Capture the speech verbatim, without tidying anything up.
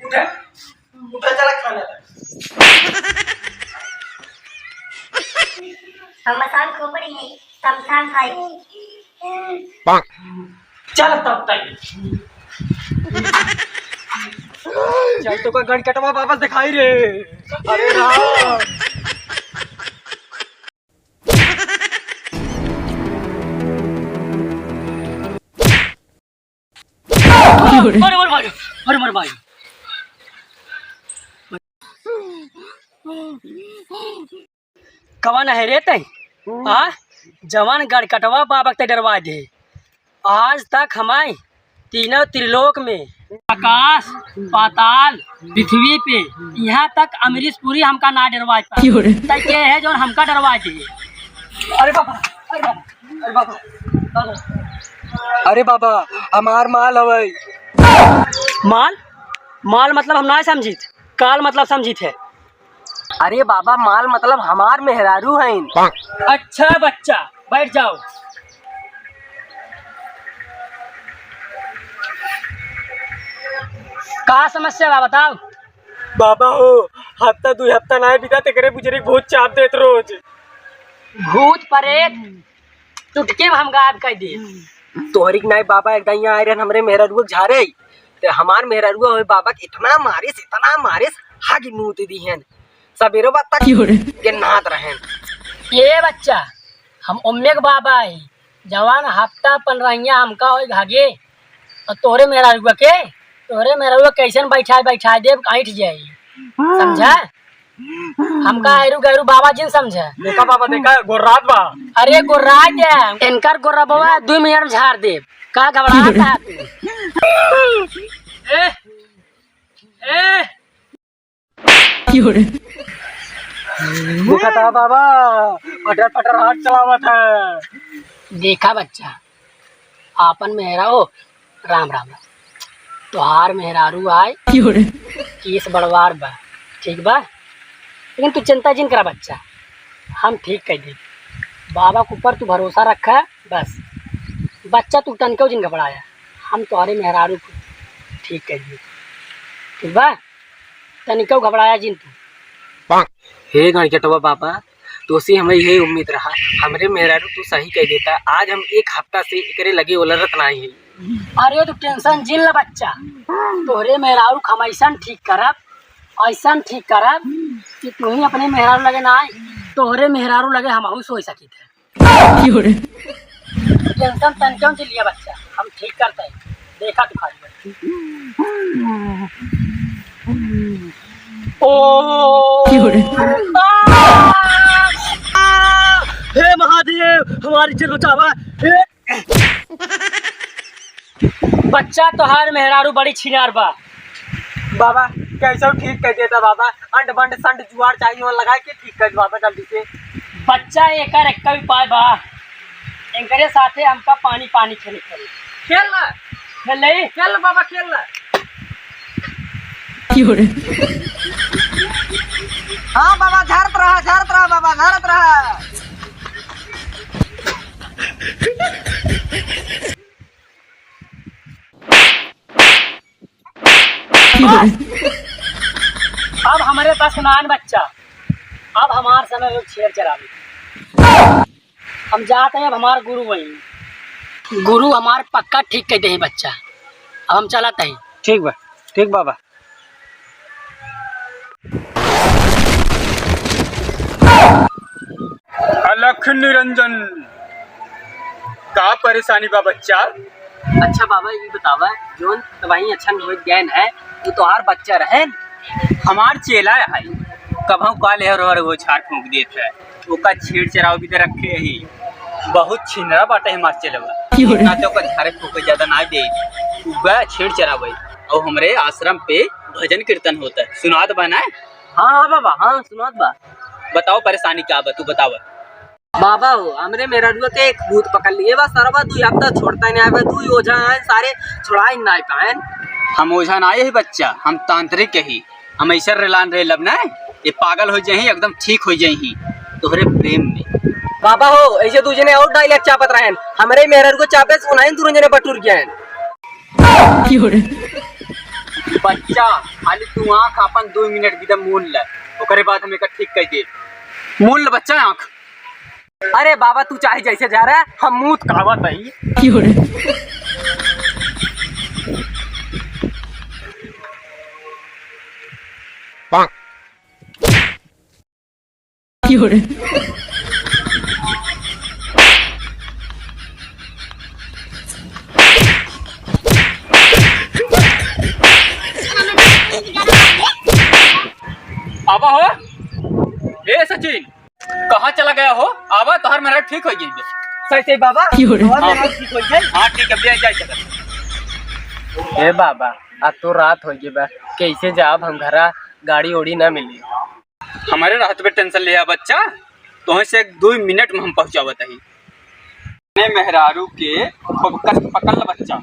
उठा, उठा, चला खाना। हम मसान खोपड़ी है, समसान खाई। चल तब तक। चल तो का गड़कटवा वापस दिखाई रे। अरे राम। अरे मोर भाई, अरे मोर भाई। कवन है रे तै? आ? जवन गड़कटवा बाबा के तै डरवा दे। आज तक हमारे तीनों त्रिलोक में, आकाश, पाताल, पृथ्वी पे, यहाँ तक अमरीश पुरी हमका ना डरवा पाए। क्यों रे? तै के है जौन हमका डरवा दे? अरे बाबा, अरे बाबा, अरे बाबा, बाबा। अरे बाबा, हमार माल हवै। माल? माल मतलब हम ना समझित, काल मतलब समझित है। अरे बाबा, माल मतलब हमार मेहरारू हईन। अच्छा बच्चा, बैठ जाओ। का समस्या बा, बताओ। बाबा हो, हफ्ता दुई हफ्ता नाय बीता, तेकरे बुजरी भूत चाप देत रोज। भूत परेत चुटकी में हम गायब कर दिए। तोहरी के नाई बाबा, एक दाई यहाँ आए रहन हमरे मेहरारुआ के झारे, ते हमार मेहरारुआ होए बाबा के इतना मारिस, इतना मारिस, हागी मुँह दे दिहन। सबेरे बात तक क्यों रे? के नहात रहन। ए बच्चा, हम ओम्मे के बाबा है, जवान हफ्ता पन्द्रहिया हमका होए भागे, और तोहरे मेहरारुआ के, तोहरे मेहरारुआ कैसन बैठाए, बैठाए देब, ऐंठ जाई। समझा? हमका ऐरू गैरू बाबा जिन समझा। देखा बाबा, देखा, गोर्रात बा। अरे गोर्रात है, इनकर गोर्रबवा दुई मिनट में झाड़ देब। का घबरात है तू? ए, ए। देखा था बाबा, फटर फटर हाथ चलावत है। देखा बच्चा, आपन मेहरा हो, राम राम राम। तोहार मेहरारू आए, क्यों रे? केस बड़वार बा, ठीक बा? लेकिन तू चिंता जिन करा बच्चा, हम ठीक कर देब। बाबा के ऊपर तू भरोसा रखा, बस। बच्चा तू तनिको जिन घबराया, हम तोहरे मेहरारू को ठीक कर देब, ठीक बा? तनिको घबराया जिन तू। हे गणचटवा बाबा, तोसे हमें यही उम्मीद रहा, हमरे मेहरारू तू सही कह देता। आज हम एक हफ्ता से एकरे लगे उलरत नाही है। अरे तू tension जिन ले बच्चा, तोहरे मेहरारू के हम ऐसन ठीक करब, ऐसन ठीक करब कि तू ही अपने मेहरारू लगे ना आए, तोहरे मेहरारू लगे हमहू सोई सकित है। क्यों रे? Tension तनिको जिन लिया बच्चा, हम ठीक करते हैं, देखा तू खाली। ओ। क्यों रे? आ! आ! हे महादेव, हमारी इज्जत बचावा। हे। बच्चा, तोहार मेहरारू बड़ी छिनार बा। बाबा, कैसे ठीक कर देता बाबा? अंड बंड संड जुआड़ चाहिए, वो लगा के ठीक कर दो बाबा जल्दी से। बच्चा, एकर एक उपाय बा, इनकरे साथे हमका पानी पानी खेले के पड़ी। खेल ना। खेल ले? खेल ना बाबा, खेल ना। क्यों रे? हाँ बाबा, झाड़त रहा, झाड़त रहा बाबा, झाड़त रहा। अब हमरे पास नान बच्चा, अब हमार समय हो छेड़ चलावे। हम जात हैं, अब हमार गुरु वही, गुरु हमार पक्का ठीक कह दे बच्चा। अब हम चलत हैं। ठीक बा, ठीक बाबा। अलख निरंजन, का परेशानी बा बच्चा? अच्छा बाबा, ये बतावा, जोन तबाही अच्छा होत गए है, वो तोहार बच्चा रहे? हमार चेला है, कभौ का लेहर ओहर वो झाड़ फूंक देत है, ओका छेड़ चराव भी दे रखे ही। बहुत छिनरा बाटे हमार चेलवा, ना तो ओका झाड़े फूंके ज्यादा ना दे, उगा छेड़ चरावे और हमरे आश्रम पे भजन कीर्तन होता है, सुनात बा ना? हाँ, हाँ बाबा, हाँ, सुनात बा। बताओ परेशानी का बा, तू बतावा। बाबा हो, हमरे मेहररुआ के एक भूत पकड़ लिए बा, सरवा दुई हफ्ता छोड़ता नहीं आवे, दुई ओझा आए, सारे छुड़ाई नहीं पाए। हम ओझा ना ही बच्चा, हम तांत्रिक ही। हम ऐसा रेलान रे लब ना, ये पागल हो जाही, एकदम ठीक हो जाही। तोहरे प्रेम में। बाबा हो, ऐसे दू जने और dialogue चापत रहेन। हमरे मेहरारू को चापे से उन्हें दोनों जने बटुर गया है। बच्चा, खाली तू आँख अपन दो मिनट की दम मून ले, ओकरे बाद हम एकर ठीक कर दे। मून ले बच्चा आँख। अरे बाबा, तू चाहे जैसे जा रहा है, हम मूत कावत हई। आवा हो। ए सचिन, कहाँ चला गया हो? आवा, तोहर मेहरारू ठीक हो गई बे। सही सही बाबा। की हो रे? तोहर हाँ। मेहरारू ठीक हो गई? हाँ, ठीक है, अब जाए, जाए चला। ए बाबा, अब तो रात हो गई बा, कैसे जाब हम घरा? गाड़ी ओड़ी ना मिली। हमरे रहत पे tension लिया बच्चा, तोहे से एक दो मिनट में हम पहुँचावत हई। ने मेहरारू के खूब कस पकड़ ल बच्चा।